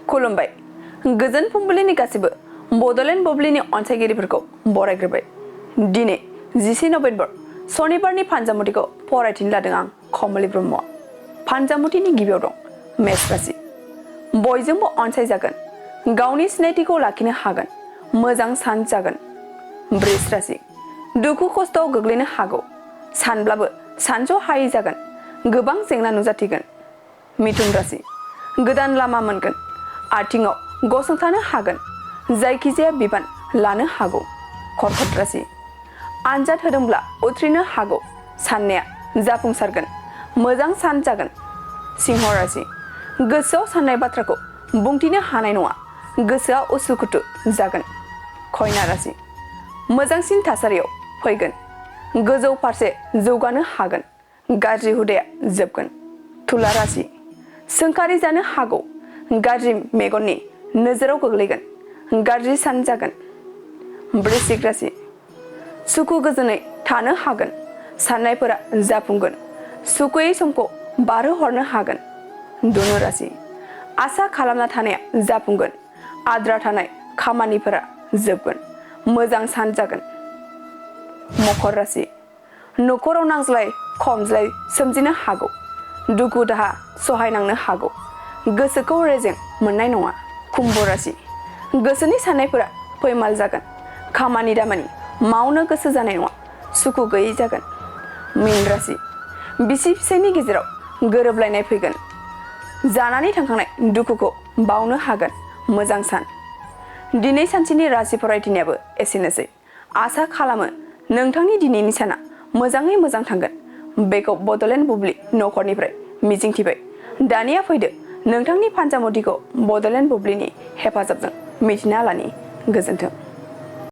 खुलुमबाय गोजोन फुंबिलिनि गासिबो बड'लेण्ड बुब्लिनि अनसायगिरिफोरखौ बरायग्रोबाय। दिनै 10 नभेम्बर सनिबारनि फानजामुथिखौ फरायथिनो लादों आं कमलि ब्रह्मआ। फानजामुथिनि गिबियाव दं मेष राशि। बयजोंबो अनसायजागोन, गावनि सिनायथिखौ लाखिनो हागोन, मोजां सान जागोन। वृष राशि। दुखु खस्थ'आव गोग्लैनो हागौ, सानब्लाबो सानस' हायै जागोन, गोबां जेंना नुजाथिगोन। मिथुन राशि। गोदान लामा मोनगोन, आथिङाव गसंथानो हागोन, जायखिजाया बिबान लानो हागौ। कर्कट राशि। आनजाद होदोंब्ला उथ्रिनो हागौ, साननाया जाफुंसारगोन, मोजां सान जागोन। सिंह राशि। गोसोआव साननाय बाथ्राखौ बुंथिनो हानाय नङा, गोसोआ उसुखुथु जागोन। कन्या राशि। मोजांसिन थासारियाव फैगोन, गोजौ फारसे जौगानो हागोन, गाज्रि हुदाया जोबगोन। तुला राशि। सोंखारि जानो हागौ, गाज्रि मेगननि नोजोराव गोग्लैगोन, गाज्रि सान जागोन। वृश्चिक राशि। सुखु गोजोनै थानो हागोन, साननायफोरा जाफुंगोन, सुखुयै समखौ बारहोहरनो हागोन। धनु राशि। आसा खालामना थानाया जाफुंगोन, आद्रा थानाय खामानिफोरा जोबगोन, मोजां सान जागोन। मकर राशि। न'खराव नांज्लाय खमज्लाय सोमजिनो हागौ, दुखु दाहा सहायनांनो हागौ, गोसोखौ रेजें मोननाय नङा। कुम्भ राशि। गोसोनि साननायफोरा फैमाल जागोन, खामानि दामानि मावनो गोसो जानाय नङा, सुखु गैयै जागोन। मीन राशि। बिसि फिसायनि गेजेराव गोरोबलायनाय फैगोन, जानानै थांखांनाय दुखुखौ बावनो हागोन, मोजां सान। दिनै सानसेनि राशि फरायथिनायाबो एसेनोसै। आसा खालामो नोंथांनि दिनैनि साना मोजाङै मोजां थांगोन, बेखौ बड'लेण्ड बुब्लि नखरनिफ्राय मिजिंथिबाय। दानिया फैदो नोंथांनि फानजामुथिखौ बड'लेण्ड बुब्लिनि हेफाजाबजों मिथिना लानि। गोजोन्थों।